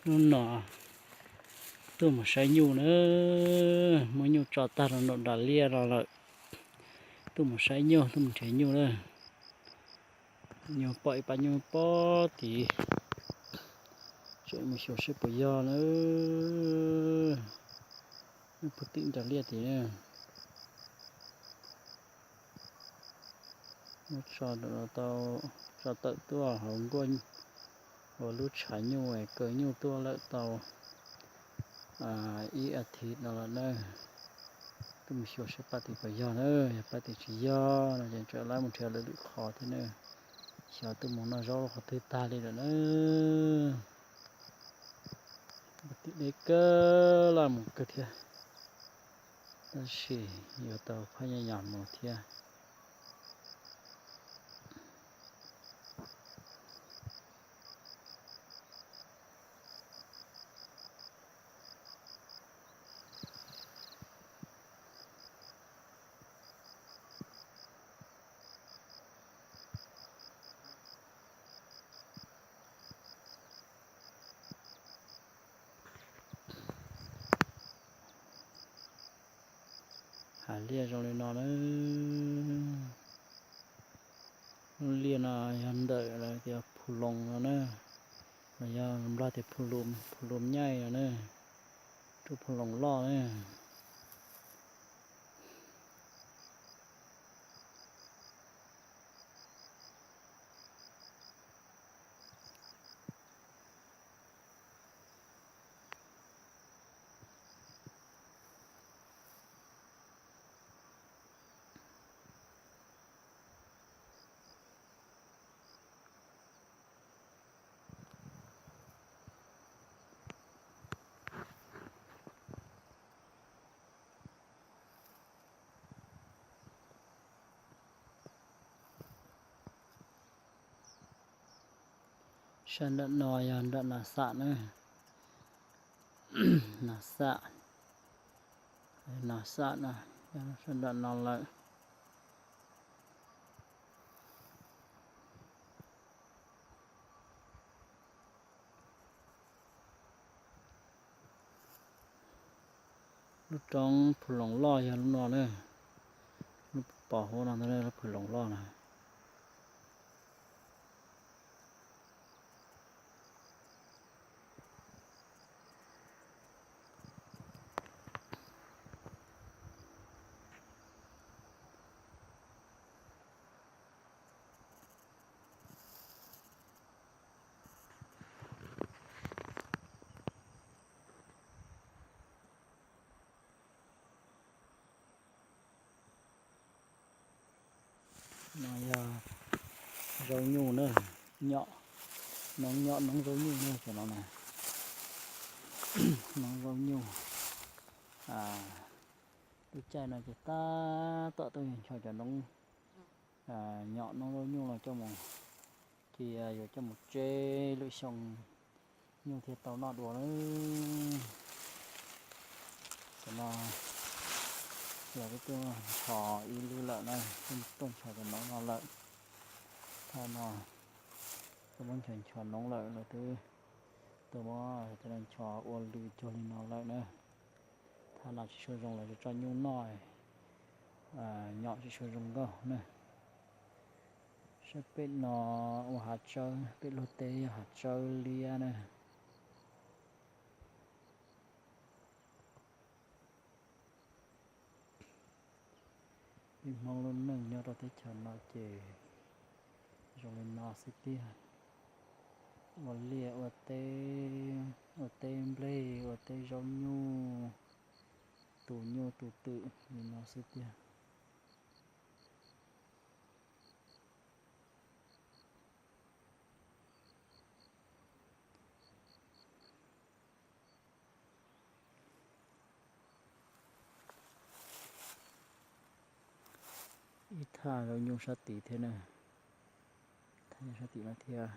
Hnub no tuaj mus saib nyuj na, muab nyuj tso tag rau nram liaj los lawm. Tuaj mus saib nyuj, tuaj mus nrhiav nyuj na. Nyuj pom ib pab nyuj pob tid, tseem mus xyuas seb puas yog na. Nyuj puag tim nram liaj tid na. Muab tso tau, tso tawm tuaj hauv nkuaj, hauv lub tshav nyuj, kaw nyuj tuaj lawm tau ib as thiv no lawm na. Tuaj mus xyuas seb pab tim puas yog na, yog pab tim tsis yog no ces tseem lawv mus nrhiav lwm lwm qhov thiab na. Xyov tuaj mus noj zaub qhov twg tag li lawm na. Tim deb kawg, laj mus kawg thiab, tab sis yuav tau phaj nyaj yos mus thiab. Hav liaj zoo li no na. Lub liaj no yog ntawm lawv tias Phu Loos no na, los yog Nplog tias Phu Lum, Phu Lum Nyaij no na, rub Phu Loos Loj na. Sab nram no yog nram Nas Xam na, Nas Xam, Nas Xam no, sab nram no lawm. Lub roob Phu Loos Loj yog lub no na, lub pos huab no ntag, lub Phu Loos Loj na. No yog zaub nyuj na, nyom, noob nyom noob zaub nyuj na cov no na. Noob zaub nyuj. Lub caij no ces tab tom tuaj ncho cov noob, nyom noob zaub nyuj los coj mus cia, yuav coj mus tseb lwm xyoo nyuj thiaj tau noj dua na. Cov no los twb tuaj ncho ib lub lawm na, tuaj ncho cov noob no lawm. Thaj no tuaj muab ncho ncho noob lawm, lawv twb tuaj muab cov no ncho ua lwm cuag li no lawm na. Thaj no tsis tshua zoo los tso nyuj noj, nyom tsis tshua zoo nkauj na. Saib pem no ua hav tsawb, pem luag teb yog hav tsawb liab na. Peb Hmoob lub neej nyob rau teb chaws no ces zoo li no xwb tiag. Ua liaj ua teb, ua teb nplej, ua teb zaub nyuj, tu nyuj tu twm li no xwb tiag. Ib thaj zaub nyuj sab tid thiab na, thaj sab tim no thiab,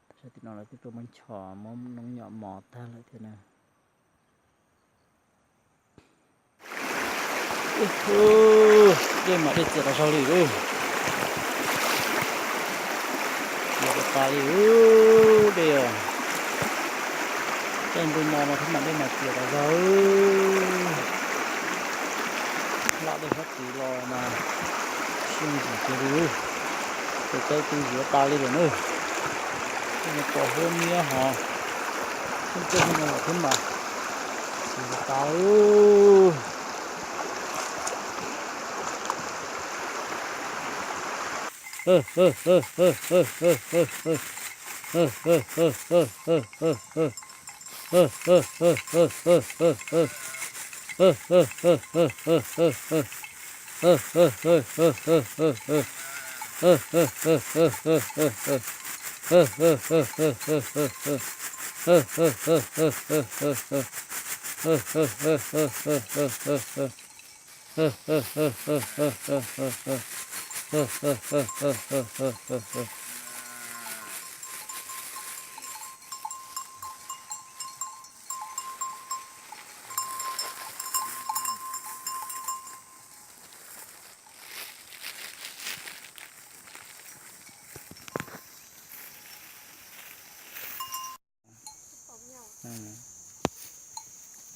thaj sab tim no lawv twb tuaj muab ncho muab noob nyom mos tag lawm thiab na. Dej mas dej txias tas zog li, los tas li dej os. Ntu no mas thiab mas dej mas tias tas zog. Lam dej sab tid los mas siab ntsim kiag li. Tus tau tu ziav tas li lawm na. Pom huab miab hos, txheej txheej no los thiab mas, xis tas tas.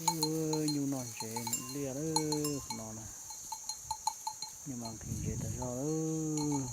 Nyuj noj ntsev liaj lawm no na. Nyuj mas nqhis ntsev tas zog lawm.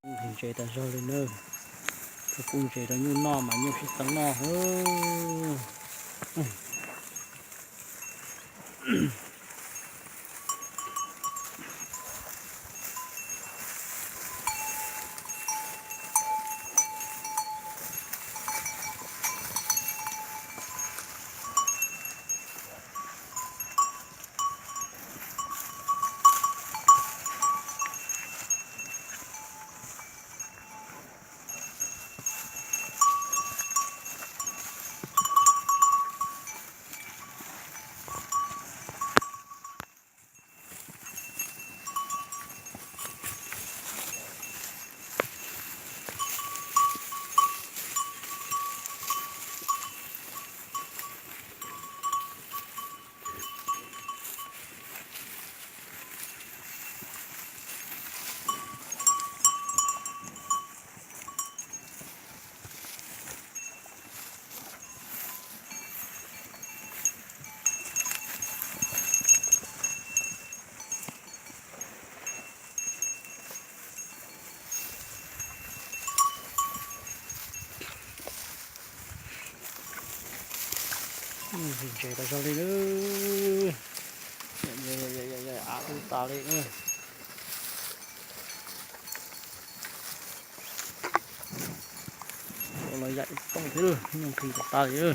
Nqhis ntsev tas zog li na. Thaum pub ntsev rau nyuj noj mas nyuj sib tau noj. Nqhis ntsev tas zog li na. Av tub tas li na. Los yam ib toj thiab, nyuj nqhis tas tas li na.